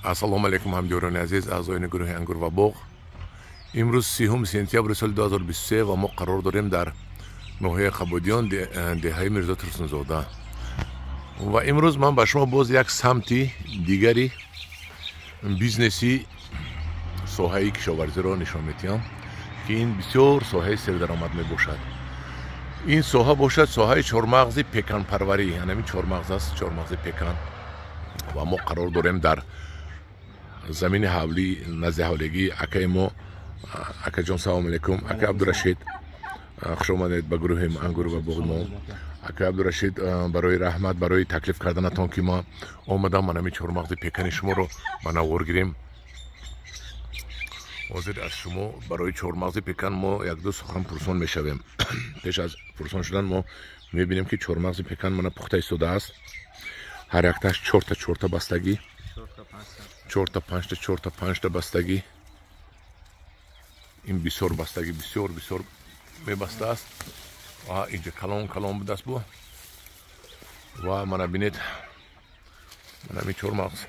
Ассалому алайкум ҳамдиёрони азиз, аъзоёни гурӯҳи Ангур ва боғ. Имрӯз 30 сентябри соли 2023 ва мо қарор дорем дар ноҳияи Қабодиён, деҳаи Мирзо Турсунзода. Ва имрӯз ман ба шумо боз як самти дигари бизнеси соҳаи кишоварзиро нишон медиҳам, ки ин бисёр соҳаи сердаромад мебошад. Ин соҳа бошад соҳаи чормағзи пеканпарварӣ, ҳамин чормағз аст, чормағзи пекан. Ва мо қарор дорем дар замини ҳавлӣ, назди ҳавлигии акаи мо. Акаҷон, салому алайкум. Ака Абдурашид, хуш омадед ба гурӯҳи Ангур ва боғи мо. Ака Абдурашид, барои раҳмат барои таклиф карданатон, ки ма омадам ман ҳамин чормағзи пекани шуморо ба навор гирем. Ҳозир аз шумо барои чормағзи пекан мо якду сухан пурсон мешавем. Пеш аз пурсон шудан мо мебинем, ки чормағзи пекан мана пухта истодааст. Ҳар якташ чорта чорта бастагӣ, чорта панҷта, чорта панҷта бастагӣ. Ин бисёр бастагӣ, бисёр бисёр мебастааст. Ва инҷа калон калон будааст бу. Ва мана бинед, мана ин чормағз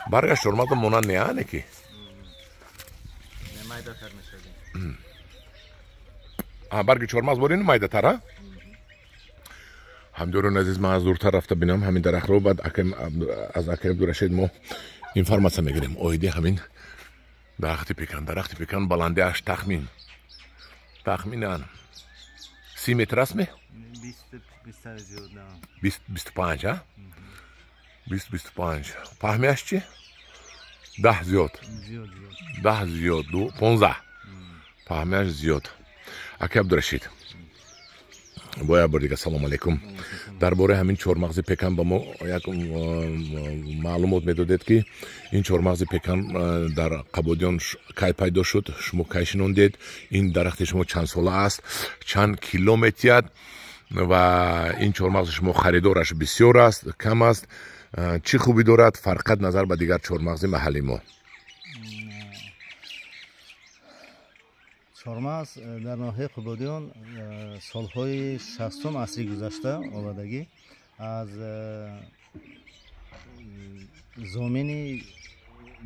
баргаш чормағза монанд не, ане ки барги чормағз борин майдатар. А ҳамдиёрони азиз, ман аз дуртар рафта бинам ҳамин дарахтро, баъд аз акаи Абдурашид мо информатсия мегирем оиди ҳамин дарахти пекан. Дарахти пекан баландиаш тахминан 30 метр аст ме? 25, а? 20-25. Паҳмиаш чи? 10 зиёд. 10 зиёд, 15. Паҳмиаш зиёд. Акаи Абдурашид, бо як бор дига салому алайкум. Дар бораи ҳамин чормағзи пекан ба мо як маълумот медодед, ки ин чормағзи пекан дар Қабодиён кай пайдо шуд, шумо кай шинондед, ин дарахти шумо чанд сола аст, чанд кило метиҳад ва ин чормағзи шумо харидораш бисёр аст, кам аст, чӣ хубӣ дорад фарқат назар ба дигар чормағзи маҳалли мо? Чормағз дар ноҳияи Қубодиён солҳои 60 асри гузашта омадагӣ аз зомини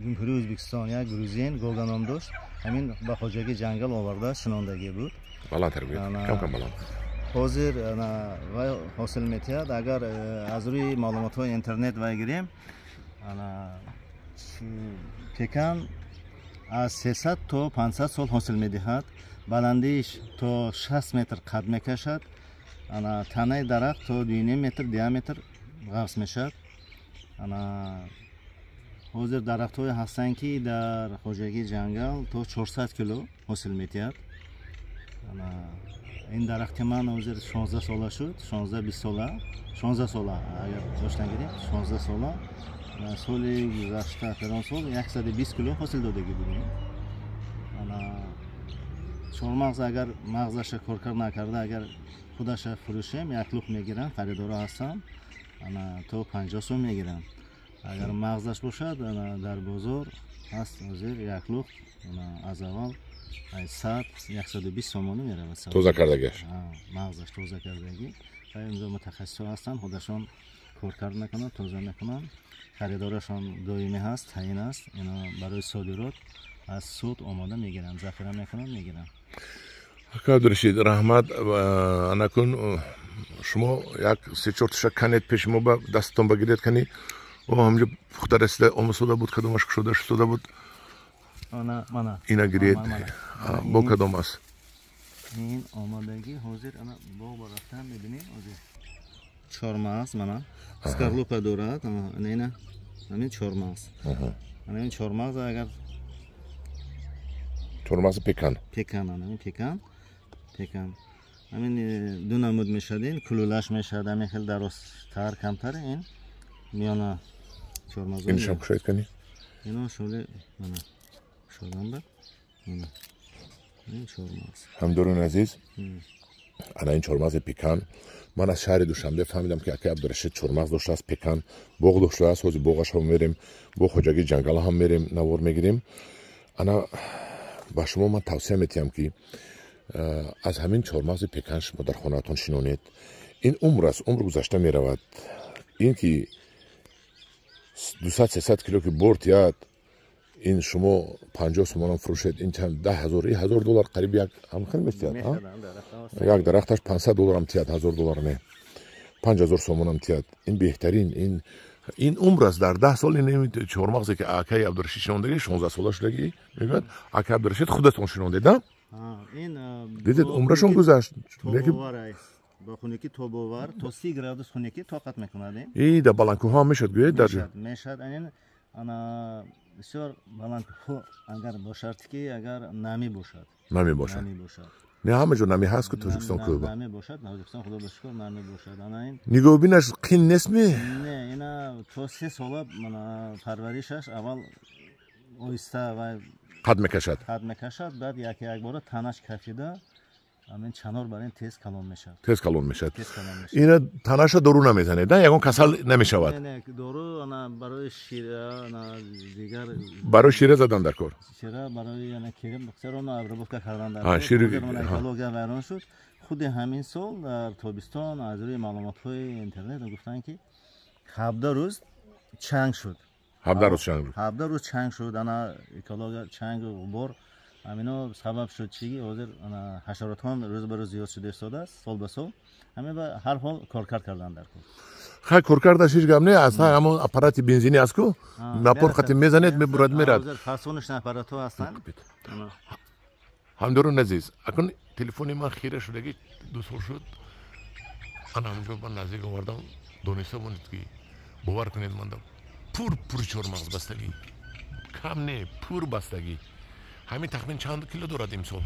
Ҷумҳурии Ӯзбекистон як грузин Гога ном дошт, ҳамин ба хоҷагии ҷангал оварда шинондагӣ буд. Баландтар бигӯед, кам-кам баланд. Ҳозир вай ҳосил метиҳад. Агар аз рӯи маълумотҳои интернет вай гирем, пекан аз 300 то 500 сол ҳосил медиҳад, баландиаш то 60 метр қад мекашад, танаи дарахт то 2,5 метр диаметр ғафс мешавад. Ҳозир дарахтҳое ҳастанд, ки дар хоҷагии ҷангал то 400 кило ҳосил метиҳад. Ин дарахти ман ҳозир 16 сола шуд, 16-20 сола, 16 сола агар доштан гирем, 16 сола. Соли гузашта, фалон сол 120 кило ҳосил додагӣ будем. Чормағз агар мағзаша коркард накарда, агар худаша фурӯшем, як лух мегиранд, харидоро ҳастанд, то 50 сом мегиранд. Агар мағзаш бошад, дар бозор ҳаст ҳозир як лух аз аввал 100-120 сомонӣ меравад. Тоза кардагиаш? Мағзаш тоза кардагӣ. Инҷо мутахассисҳо ҳастанд, худашон коркард мекунанд, тоза мекунанд. Харидорашон доимӣ ҳаст, таъин аст. Ино барои содирот аз суд омода мегиранд, захира мекунанд, мегиранд. Ака Абдурашид, раҳмат. Анакун шумо як се-чор таша канед пеши мо, ба дасттон багиред, кани. О, ҳамҷо пухта расида омасода буд, кадомаш кушода шустода буд. Мана. Ина гиред. Бо кадом аст? Ин омодагӣ ҳозир ана боғ ба рафтан мебинем ҳозир. Чормағз мана скорлупа дорад, ина ҳамин чормағз. Ҳамин чормағз агар чормағзи пекан. Пекан, ҳамин пекан, пекан. Ҳамин ду намуд мешавад, ин кулулаш мешавад, ҳамин хел дарозтар, камтар, ин миёна чормағз. Инашам кушоед кани? Ино шоли мана кушодан ба. Ина. Ин чормағз. Ҳамдорони азиз, ана ин чормағзи пекан. Ман аз шаҳри Душанбе фаҳмидам, ки акаи Абдурашид чормағз доштааст, пекан боғ доштааст. Ҳозир боғашро мерем, бо хоҷагии ҷангал ҳам мерем, навор мегирем. Ана ба шумо ман тавсия метиҳам, ки аз ҳамин чормағзи пекан шумо дар хонаатон шинонед. Ин умр аст, умр гузашта меравад. Ин ки 200-300 кило ки бор тият, ин шумо 50 сомонам фурӯшед, ин чанд 10,000, ин $1000 қариб як ҳамхел метиҳад. Як дарахташ $500 ам тиҳад, $1000 не, 5000 сомонам тиҳад. Ин беҳтарин, ин умр аст. Дар 10 сол ин чормағзе ки акаи Абдурашид шинондагӣ, 16 сола шудагӣ мегӯяд, ака Абдурашид худатон шинондед, а? Дидед, умрашон гузашт. Бо хунукӣ тобовар, то 30 градус хунукӣ тоқат мекунад. И дар баландкӯҳҳо ҳам мешад, гӯед, дар мешад. Ана бисёр баландкӯҳ, агар бо шарте ки агар намӣ бошад. Намӣ бошад. Не, ҳама ҷо намӣ ҳаст ки Тоҷикистон кӯҳ. Намӣ бошад, Тоҷикистон худо ба шукр намӣ бошад. Ана ин нигоҳубинаш қин нестми? Не, ина то 3 сола парваришаш аввал оҳиста ва қад мекашад. Қад мекашад, баъд як якбора танаш кафида ҳамин чанор бар ин тез калон мешавад. Тез калон мешавад. Ина танаша дору намезанед, ягон касал намешавад? Не, дору ана барои шира, ана дигар барои шира задан дар кор. Шира барои ана керем, чаро на обработка кардан дар кор. Экология вайрон шуд. Худи ҳамин сол дар тобистон аз рӯи маълумотҳои интернет гуфтанд ки 17 рӯз чанг шуд. 17 рӯз чанг шуд. 17 рӯз чанг шуд, ана экология чанг ғубор ҳамино сабаб шуд чи ҳозир ҳашаротҳо рӯз ба рӯз зиёд шуда истодааст, сол ба сол. Ҳамин ба ҳар ҳол коркард кардан дар кор. Хай, коркардаш ҳеҷ гап не, аз ҳамон аппарати бензинӣ аст ку, напор қати мезанед, мебурад, мерад. Фасонишна аппаратҳо ҳастанд. Ҳамдорон азиз, акун телефони ман хира шудагӣ 2 сол шуд. Ман ҳаминҷо ман наздик овардам, дониста монед ки бовар кунед, манда пур чормағз бастагӣ, кам не, пур бастагӣ. Ҳамин тахмин чанд кило дорад имсол?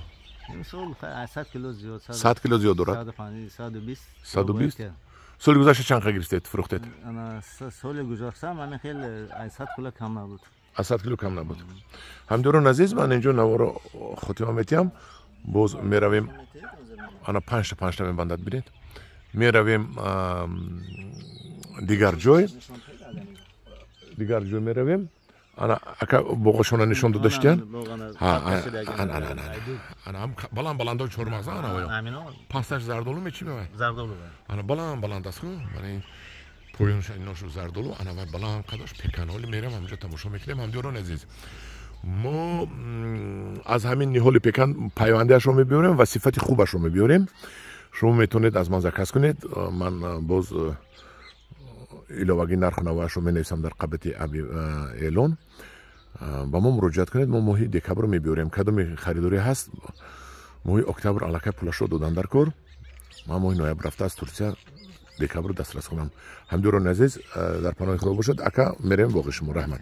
Имсол 100 кило зиёд. 100 кило зиёд дорад? 150, 120. 120? Соли гузашта чанд қа гирифтед, фурӯхтед? Соли гузашта ҳамин хел 100 кило кам набуд. 100 кило кам набуд. Ҳамдорон азиз, ман инҷо наворо хотима метиҳам, боз меравем, ана панҷта мебандад, бинед. Меравем дигар ҷой, дигар ҷой меравем. Ана ака боғошона нишон дода шудиян. Ана баланд баландо чормағза, ана оё пасташ зардолу мечи мевай? Зардолу. Ана баланд баланд аст ку, мана поёнаш иношу зардолу, ана вай баланд қадаш пекан. Ҳоли мерам ҳаминҷо тамошо мекунем. Ҳамдиёрон азиз, мо аз ҳамин ниҳоли пекан пайвандиашро мебиёрем ва сифати хубашро мебиёрем. Шумо метавонед аз ман заказ кунед, ман боз иловагӣ нарху навоашро менависам дар қабати эълон. Ба мо муроҷиат кунед, мо моҳи декабр мебиёрем. Кадоми харидорӣ ҳаст, моҳи октябр аллакай пулашро додан дар кор. Ман моҳи ноябр рафта аз Турсия декабр дастрас кунам. Ҳамдиёрони азиз, дар паноҳи Худо бошад. Ака, мерем боғи шумо. Раҳмат.